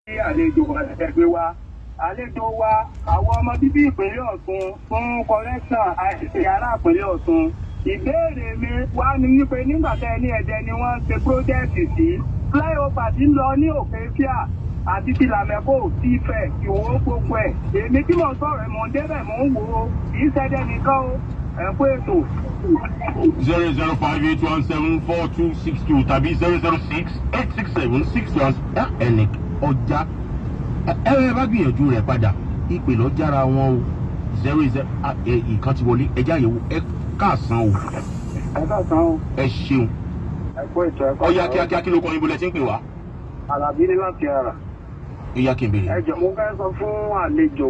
Àlejò ẹgbẹ́ wa, àlejò wa, àwọn ọmọ bíbí ìpínlẹ̀ Ọ̀ṣun fún correction àìsè ará ìpínlẹ̀ Ọ̀ṣun. Ìbéèrè mi wá ní wípé nígbà tẹ́ ní Ẹdẹ ni wọ́n ń ṣe project sí flyover tí ń lọ ní Òkè Fíà àti ti Lamẹ́kò ti Ifẹ̀, Ìwó, gbogbo ẹ̀. Èmi tí mò ń sọ̀rọ̀, mò ń débẹ̀, mò ń wò ó. Kì í ṣẹ́dẹ́ nìkan o. Ẹ̀ kú ètò. 005 817 4262 tàbí 006 867 61. Ẹnì ọjà ẹ ẹ bá gbìyànjú rẹ̀ padà, ìpè lọ jára wọn o. 00 ìkan ti wọlé, ẹjá àyẹ̀wò. Ẹ káàsán o. Ẹ káàsán o. Ẹ ṣeun. Ẹ kú ètò, ẹ kú. Ọyá, kíákíá, kí ló kọ́ yín, bó lẹ ti ń pè wá? Àlàbí ní láti ara. Ó yá, kí n béèrè. Ẹ jọ̀ọ́, mo fẹ́ sọ fún àlejò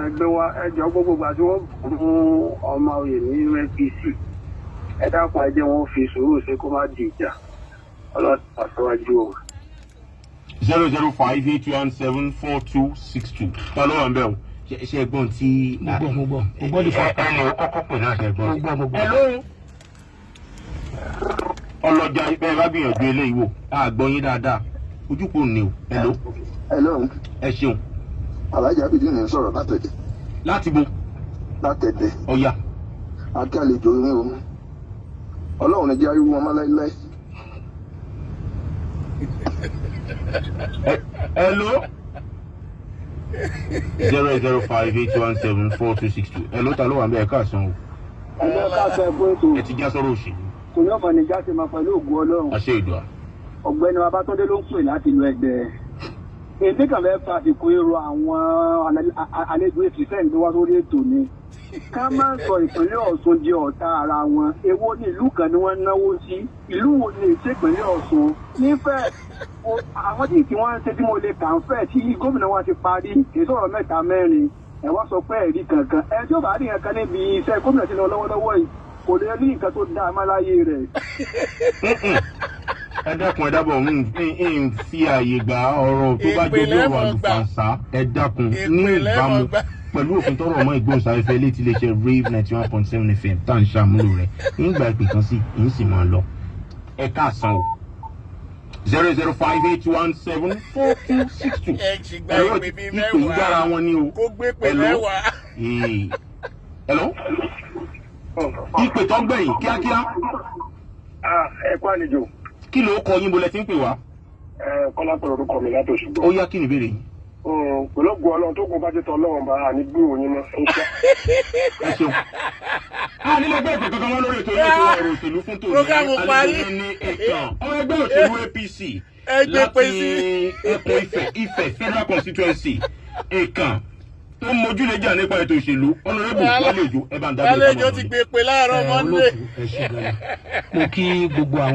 ẹgbẹ́ wa, ẹ jọ̀ọ́, gbogbo ìgbà tí wọ́n fún ọmọ oyè ní APC, ẹ dákun, ẹ jẹ́ wọn fi sùúrù ṣe kó má di ìjà. Ọlọ́run àṣọwájú o. 005 817 4262. Ta ló wà ń bẹ̀ o? Ṣe gbọ́n tí. Mo gbọ́, mo gbọ́, mo gbọ́. Lè fà. Ẹni o kọ́kọ́ pè náà, ṣe gbọ́n. Mo gbọ́, mo gbọ́. Hello. Ọlọ́jà, bẹ́ẹ̀ bá gbìyànjú eléyìí wò, á gbọ́ yín dáadáa. Ojúkò ní o. Hello. Hello. Ẹ ṣeun. Alhaji Abidin ní sọ̀rọ̀ látẹ̀dẹ̀. Láti bo? Látẹ̀dẹ̀. Ọ̀ya. Àti àlejò yín o. Ọlọ́run ní jẹ́ ariwo wọn mọ́ láíláí. Hello. 005 817 4262. Hello, ta ló wà ń bẹ̀? Ẹ káàsán o. Ẹgbẹ́ káàsán, ẹ kú ètò. Ẹ ti já sọ́rọ̀ òṣèlú. Kò ní ọ̀fọ̀ ní jáde máa pẹ̀lú ògùn Ọlọ́run. Àṣẹ ìdùà. Ọ̀gbẹ́ni Babátúndé ló ń pè láti ìlú Ẹgbẹ́. Èmi kàn fẹ́ fa àsìkò èrò àwọn àlejò èsì sẹ́yìn wá sórí ètò ni ká má sọ ìpínlẹ̀ Ọ̀ṣun di ọ̀tá ara wọn. Èwo ní ìlú kan ni wọ́n náwó sí? Ìlú wo ni èsì ìpínlẹ̀ Ọ̀ṣun nífẹ̀ẹ́ àwọn tí wọ́n ń ṣe tí mo lè kà ń fẹ́ tí gómìnà wa ti parí, kì í sọ̀rọ̀ mẹ́ta mẹ́rin. Ẹ wá sọ pé ẹ̀rí kankan, ẹ tí ó bá rí nǹkan níbi iṣẹ́ gómìnà tí ń lọ lọ́wọ́lọ́wọ́ yìí, kò lè rí nǹkan tó dáa má láyé rẹ̀. Ẹ dákun, ẹ dábọ̀, ń fi ààyè gba ọ̀rọ̀ tó bá jẹ́ bí ọ̀rọ̀ àlùfànṣá. Ẹ dákun, ní ìbámu pẹ̀lú òfin tọrọ mọ́ ìgbóhùnsáfẹ́fẹ́ létí iléeṣẹ́ Rave 91.7 FM tá à ń ṣàmúlò rẹ̀, ń gba ìpè kan sí, ń sì máa lọ. Ẹ káàsán o. 005 817 4262. Ẹ sì gba Ẹ̀rọ ìpè bíi ìpè ń jára mẹ́wàá wọn ní o. Kó gbé pè Hello? mẹ́wàá. Hello? Ìpè tó gbẹ̀yìn, kíákíá. Ẹ kú àlejò. Kí ló kọ yín, bolẹ̀ tí ń pè wá? Kọ́lá pẹ̀lú orúkọ mi láti Òṣogbo. Ó yá, kí ni ìbéèrè yín? Pẹ̀lú ògùn Ọlọ́run, tó gun bá jẹ́ tọ́ Ọlọ́run bá a ní gbúròó yín mọ́. Ẹ ṣeun. A nílò ẹgbẹ́ ìpè kankan wọn lórí ètò ilé ètò ọ̀rọ̀ òṣèlú fún tòní. Programu parí. Àlejò ní ìtàn ọmọ ẹgbẹ́ òṣèlú APC Ẹ gbé pé láti sí. ẹkùn Ifẹ̀, Ifẹ̀ Federal Constituency, ìkàn tó mójúlẹ̀jà nípa ètò òṣèlú, Honourable Wálé Òjó. Ẹ bá ń dábìlì. Àlejò ti gbé pè láàárọ̀ Ẹ Monday. olóòtú, ẹ ṣe gan-an. Mo kí gbogbo àwọn.